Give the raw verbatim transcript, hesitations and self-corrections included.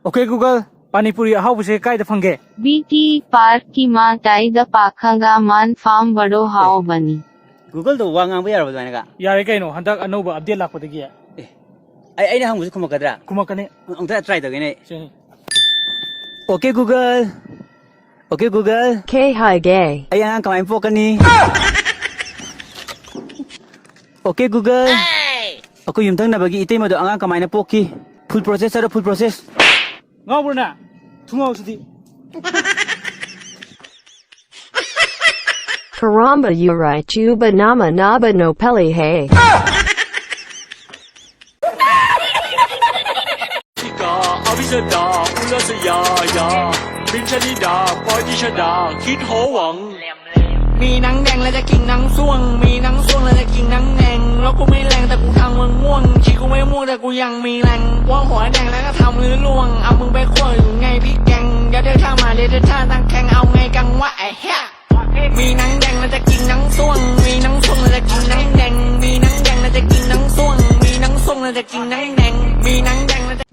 Okay Google, panipuri ꯑꯍꯥꯎꯕꯁꯦ ꯀꯥꯏꯗ ꯐꯪꯒꯦ? ꯕꯤꯇꯤ ꯄꯥꯔꯛꯀꯤ ꯃꯇꯥꯏꯗ ꯄꯥꯈꯪꯒ ꯃꯥꯟ ꯐꯥꯝ ꯕꯔꯣ ꯍꯥꯎꯕꯅꯤ꯫ ꯒꯨꯒꯜꯗꯣ ꯋꯥ ꯉꯥꯡꯕ ꯌꯥꯔꯕ ꯑꯗꯨꯃꯥꯏꯅꯒ? ꯌꯥꯔꯦ ꯀꯩꯅꯣ, ꯍꯟꯗꯛ ꯑꯅꯧꯕ ꯑꯞꯗꯦꯠ ꯂꯥꯛꯄꯗꯒꯤ꯫ ꯑꯩ ꯑꯩꯅ ꯍꯪꯕꯁꯨ ꯈꯨꯝꯃꯛꯀꯗ꯭ꯔꯥ? ꯈꯨꯝꯃꯛꯀꯅꯤ꯫ ꯑꯃꯨꯛꯇ ꯇ꯭ꯔꯥꯏ ꯇꯧꯒꯦꯅꯦ꯫ ꯁꯦ꯫ Okay Google, okay Google, K Hage. ꯑꯩ ꯑꯉꯥꯡ ꯀꯃꯥꯏꯅ ꯄꯣꯛꯀꯅꯤ? ꯑꯣꯀꯦ ꯒꯨꯒꯜ, ꯑꯩꯈꯣꯏ ꯌꯨꯝꯊꯪꯅꯕꯒꯤ ꯏꯇꯩꯃꯗꯣ ꯑꯉꯥꯡ ꯀꯃꯥꯏꯅ ꯄꯣꯛꯈꯤ? ꯐꯨꯜ ꯄ꯭ꯔꯣꯁꯦꯁ ꯍꯥꯏꯔꯣ, ꯐꯨꯜ ꯄ꯭ꯔꯣꯁꯦꯁ꯫ ꯉꯥꯎꯕ꯭ꯔꯣ ꯅꯪ? ꯊꯨꯡꯉꯥꯎꯁꯤꯗꯤ꯫ Karamba Yurai Chuba Nama Naba no Peli Hey. Ika, abisada, ulasaya, ya. Binsanida, patisada, kithowang. มีหนังแดงแล้วจะกินหนังส้วง มีหนังส้วงแล้วจะกินหนังแดง แล้วกูไม่แรงแต่กูทำมึงม่วงชีกูไม่ม่วงแต่กูยังมีแรงว่าหัวแดงแล้วก็ทำมือล่วงเอามึงไปขั้วอยู่ไงพี่แกงอย่าเดินท่ามาเลยเดินท่าตั้งแข่งเอาไงกังวะไอ้เหี้ยมีหนังแดงแล้วจะกินหนังส้วง มีหนังส้วงแล้วจะกินหนังแดง มีหนังแดงแล้วจะกินหนังส้วง มีหนังส้วงแล้วจะกินหนังแดง มีหนังแดงแล้วจะ